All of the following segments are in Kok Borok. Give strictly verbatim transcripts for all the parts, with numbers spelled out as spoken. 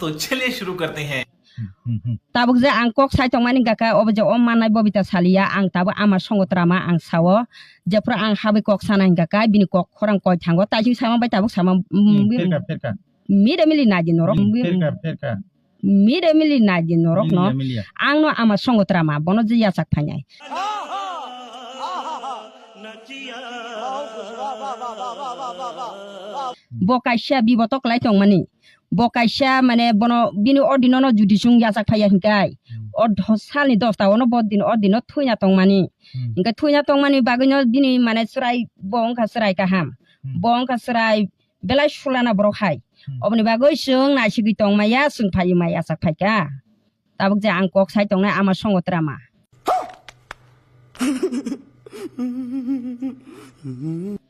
तो चलिए शुरू करते हैं। Hmm, hmm, hmm. Tabuk je ang kok sai tongmani hingka khe, obo je o mannai Bobita saliya, ang tabuk ama songo trama ang sao. Jephuru ang habwi kok sana hingka khe, bini kok khorang koi thango, taising sama bai tabuk sama, mm, Hmm, pherka, pherka. Mide mili naidi norok. Hmm, pherka, pherka. Mide mili naidi norok no. Milia, milia. Ang no ama songo trama, bono je yachak phainai. Bo kaisa biboto kwlai tongmani. Bo kaisa, mane, bono, bini o dino no judi chwng yachak phaiya hinkai. Hmm. O dho-, salni dosta ono bo din, o dino thwina tongmani. Hmm. Hinke thwina tongmani bagwi no bini, mane, chwrai bo wngkha chwrai kaham. Hmm. Bo wngkha chwrai belai sulana borok hai. Hmm. Oboni bagwi chwng naisigwi tongmaya, chwng phaiwi mai yachak phaikha. Tabuk je ang kok sai tongnai ama songo trama.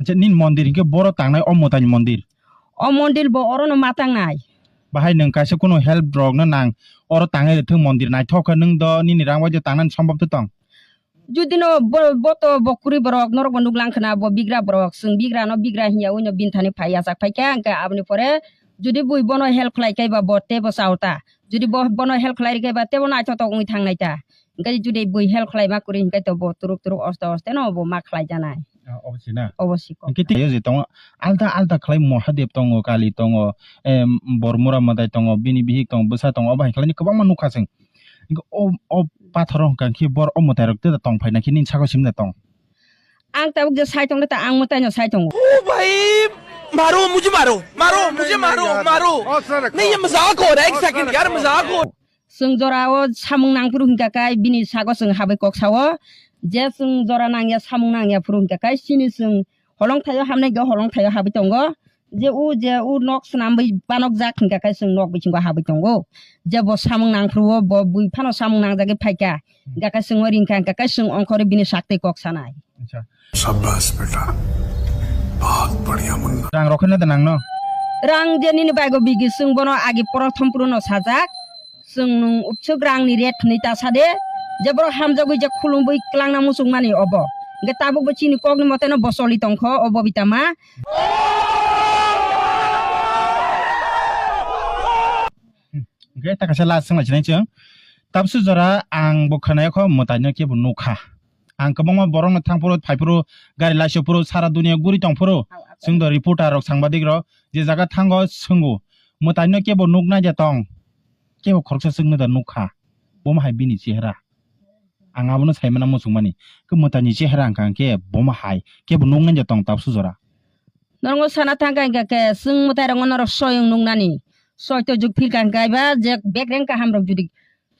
Acha, nini mondir hinkhe boro tangnai o mwtaini mondir? O mondir bo orono ma tangnai. Bahai nwng kaisa kunu help rokno nang, oro tangnai rwthwng mondir naithok khe nwng do nini rang bai do tangnani sombab tong? Judino bo, bo to bo kwrwi borok, norokbo nuklang khna, bo bigra borok, chwng bigrano bigra hinya uino bini thani phai yachak phaikha, hwnkhe aboni pore judi bui bono help khlai khe ba bo teibo chao ta, judi bo bono help khlai rikhe ba teibo naithotok wngwi thangnai ta, hwnkhe judi bui help khlai ma kwrwi hwnkhe to bo turuk turuk oste oste no bo ma khlai janai. Ah, obo si na? Obo si kok. Hwnkhe tei je tongo, alta alta khlai Mahadev tongo, Kali tongo, em, Bormura mwtai tongo, bini bihik tongo, bwsa tongo, obo hai khlaini kwbangma nukha chwng. Hwnkhe o, o pathoro hwnkha khe bor o mwtai rok tei tong phai na khe nini saka sim da tong. Ang tabuk je sai tong ta, ang mwtai no sai tongo. ओ भाई, मारो, मुझे मारो, मारो, नहीं, मुझे नहीं मारो, यार। मारो। बहुत सारा नहीं, ये मजाक हो रहा है, एक सेकंड यार, मजाक हो। Chwng jora o samung nang phuru hwnkha khe bini sago chwng habwi kok sao. Je chwng jora nangya, samung nangya phuru hwnkha khe chini chwng holong thaio hamnai go holong thaio habwi tongo. Je u, je u nok swnamwi banokjak hwnkha khe chwng nok bisingo habwi tongo. Je bo samung nang phuru o bo bui phano samung nangjagwi phaikha. Hwnkha khe chwng o ringkha, hwnkha khe chwng ongkhorwi bini saktwi kok sanai. Acha. शाबाश बेटा, बहुत बढ़िया Munna. Rang rok khe na da nang no? Rang je nini baigo bigi chwng bono agi prothom phuru no sajak. Chwng nwng upsuk rangni rate hwnwi ta sa de, je borok hamjagwi je khulumwi klangna muchungmani obo. Hwnkhe tabukbo chini kokni moteno bo choli tongkho o Bobita ma. Hwnkhe ta kaisa last swngna sinai chwng. Tabsu jora ang bo khwnaikho mwtaino kebo nukha. Ang kwbangma borokno thangphuru, phaiphuru, gari laisopuru, sara duniya guri tongphuru. Chwng do reporter rok, sangbadik rok, je jaga thango swngo, mwtaino kebo nuknai de tong? Kebo khoroksa chwngno da nukha, bomo hai bini chehra. Ang abono saimana muchungmani, khe mwtaini chehra wngkha khe bomo hai kebo nuknai de tong tabsu jora? Norokno sana thangkha hwnkha khe, chwng mwtairokno norok soyung nuknani, soito jwk philkha hwnkha ba je bekreng kahamrok judi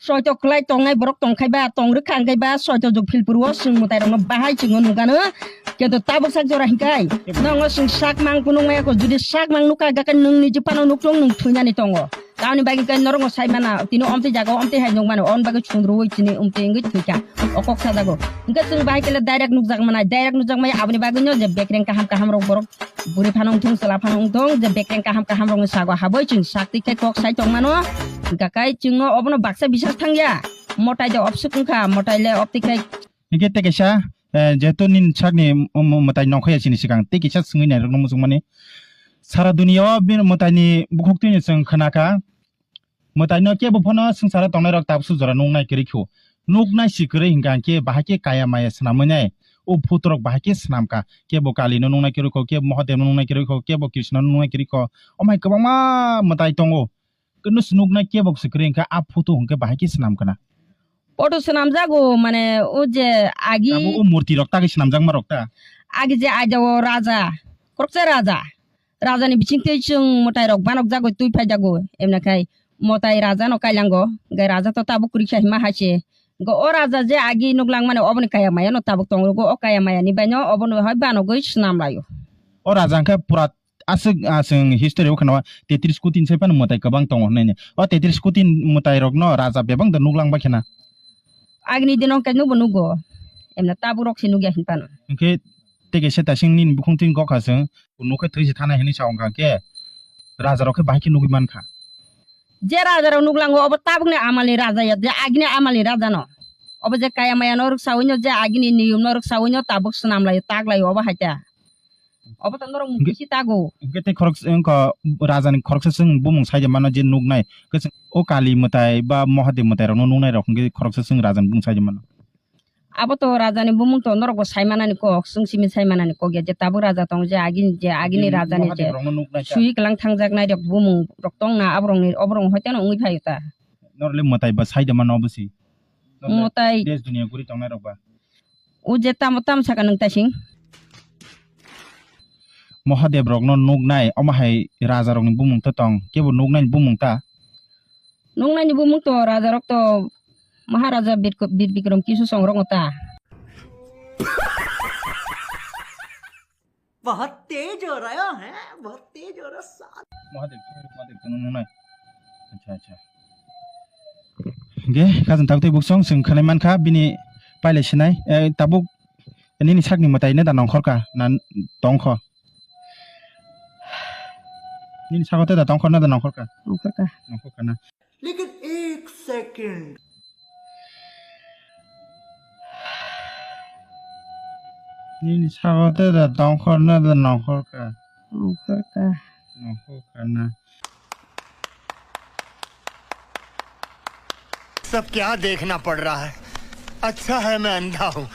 soito kwlai tongnai borok tongkhai ba, tong rwkha hwnkhe ba, soito jwk philphuru o chwng mwtairokno bahai chwngno nukgano. Kintu tabuk sak jora hinkhai nokno chwng sak mang phunuk maya kho, judi sak mang nukha hwnkhe nwng niji phano nuktung nwng thwinani tongo. Tamoni bagwi khe norokno sai mana, tini omtwi jaga o omtwi hai nukmano, oboni bagwi chwng rwui chini omtwi wngwi thwikha. O kok sajago. Hwnkhe chwng bahai khe le direct nukjak manai, direct nukjak maya, aboni bagwino je bekreng kaham kaham rok borok buri phano wngthung, chwla phano wngthung, je bekreng kaham kaham rokni sago habwi chwng sak twi khe kok sai tongmano. Hwnkha khe chwngno obono baksa bisas thangya. Motai de opsuk wngkha, motai le optwi khe. Hwnkhe tei kaisa, eh, jehetu nini sakni, um, um, mwtai nongkhorya chini swkang, tei kisa swngwi nairokno muchungmani. Sara duniya o bini mwtaini bukhuktwino chwng khnakha. Mwtaino kebo phano swngcharo tongnairok tabuksu jora nuknai kwrwi kho. Nuknai si kwrwi hwnkha hwnkhe bahai khe kaya maya swnamwi nai. O photo rok bahai khe swnamkha. Kebo Kalino nuknai kwrwi kho, kebo Mahadevno nuknai kwrwi kho, kebo Krishnano nuknai kwrwi kho. Omo hai kwbangma mwtai tongo. Kunu se nuknai kebo se kwrwi hwnkha a photo hwnkhe bahai khe swnamkha na. Photo swnamjago, mane o je agi Abo o murti rok tagwi swnamjakma rok ta. Agi je aida o raja, khoroksa raja. Rajani bisingtwi chwng mwtai rok banokjago, twi phaijago. Emnakhai mwtai rajano kailango, hwnkhe raja to tabuk kwrwiksa hima hai se. Hwnkhe o raja je agi nuklangmani oboni kaya mayano tabuk tongrugo, o kaya mayani baino obono hai banogwi swnamlaio. O raja hwnkhe pura aswk, ah, chwng history o khna tetris koti ni sai phano mwtai kwbang tongo hwnwi. O tetris koti ni mwtai rokno raja bebak da nuklang bai khna. Agini dino hwnkhe nukbo nugo. Emna tabuk rok se nukya hin phano. Hwnkhe tei kaisa tasing nini bukhung twi gokha chwng, nukhe thwi se thanai hwnwi sa wngkha khe raja rok khe bahai khe nugwi mankha. Je raja rok nuklango obo tabukni amalni raja ya, je agini amalni raja no. Obo je kaya maya no rwksaui no, je agini niyom no rwksaui no tabuk swnam laio, tak laio obo hai ta. Obo to norok mung Hwnkhe kisi tago. Hwnkhe tei khorok, wngkha rajani khoroksa chwng bumung saida mano je nuknai. Hwnkhe chwng o Kali mwtai ba Mahadev mwtai rokno nuknai rok hwnkhe khoroksa chwng rajani bumung saida mano. Abo to rajani bumung to norok bo sai manani kok, chwng simi sai manani kok ya je tabuk raja tong je agini je agini Hwnkhe rajani je Mahadev rokno nuknai ta. Sui kwlang thangjak nai rok bumung rok tong na aborokni oborok hoi teno wngwi phaio ta. Norle mwtai ba saida mano obo si. Norle Mwtai. Des dunia guri tongnai rok ba. O je tamo tamo saka nwng taising. Mahadev rokno nuknai, omo hai raja rokni bumung to tong, kebo nuknai bumung ta. Nuknai ni bumung to raja rok to Maharaja Bir, Bir Bikram Kisu song rok ta. बहुत तेज हो रहा है, बहुत तेज हो रहा है साथ। Mahadev, Mahadev to nuknai. Acha, acha. Ge, khajang tabuk tei buksong, chwng khwnai mankha, bini pailai sinai, eh, tabuk nini sakni mwtai ne da nongkhor ka, na tongkho? Nini sago te da tongkhor na da nongkhor ka? Nongkhor ka. Nongkhor ka na. लेकिन एक second. Nini sago te da tongkhor na da nongkhor ka? Nongkhor ka. Nongkhor ka na. सब क्या देखना पड़ रहा है? अच्छा है मैं अंधा हूँ।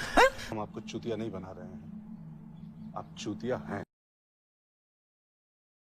हम आपको चूतिया नहीं बना रहे हैं, आप चूतिया हैं।